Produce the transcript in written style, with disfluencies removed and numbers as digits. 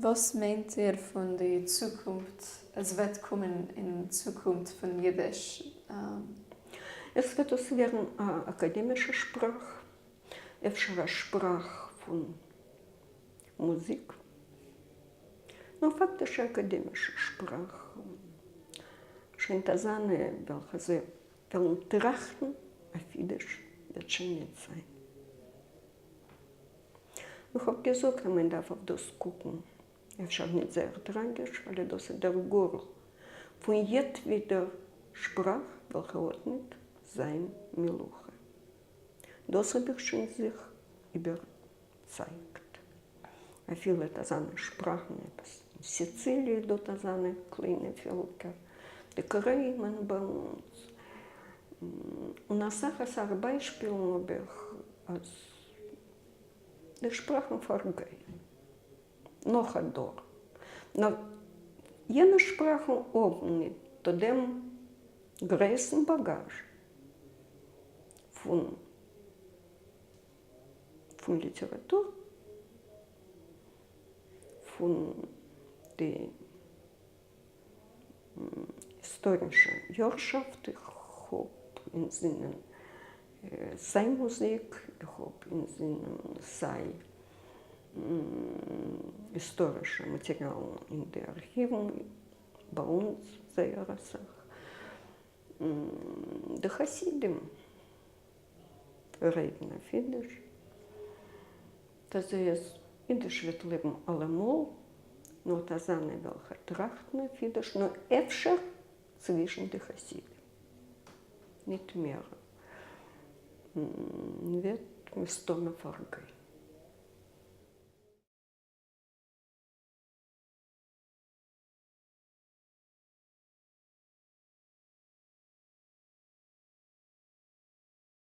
וואס מיינט איר פון די צוקונפט, עס וועט קומען אין צוקונפט פון אידיש? עס וועט דאס ווערן א אקאדעמישע שפראך, אפשר א שפראך פון מוזיק, נאר פאקטיש א אקאדעמישע שפראך, שוין אזאנע וועלכע זיי וועלן טראכטן אויף אידיש וועט שוין ניט זיין. איך האב געזאגט אז מען דארף אויף דאס קוקן, אפשר ניט זייער טראגיש, ווייל דאס איז דער גורל פון יעטווידער שפראך וועלכע האט ניט זיין מלוכה. דאס האב איך שוין זיך איבערצייגט. אפילו אט אזאנע שפראכן, עפעס אין סיציליע איז דא אזאנע קליינע פעלקער, די קאראימען ביי אונז, און אסאך אסאך ביישפילן האב איך אז די שפראכן פארגייען נאך א דור, נאר יענע שפראכן האבן ניט דעם גרויסן באגאזש פון פון ליטעראטור, פון די היסטארישע יארשאפט, איך האב אין זינען סיי מוזיק, איך האב אין זינען סיי היסטארישע מאטעריאלן אין די ארכיוון, ביי אונז זייער אסאך, די חסידים רעדן אויף אידיש, אזוי אז אידיש וועט לעבן אלעמאל, נאר אזאנע וועלכע טראכטן אויף אידיש, נאר אפשר צווישן די חסידים, ניט מער, וועט מסתמא פארגיין.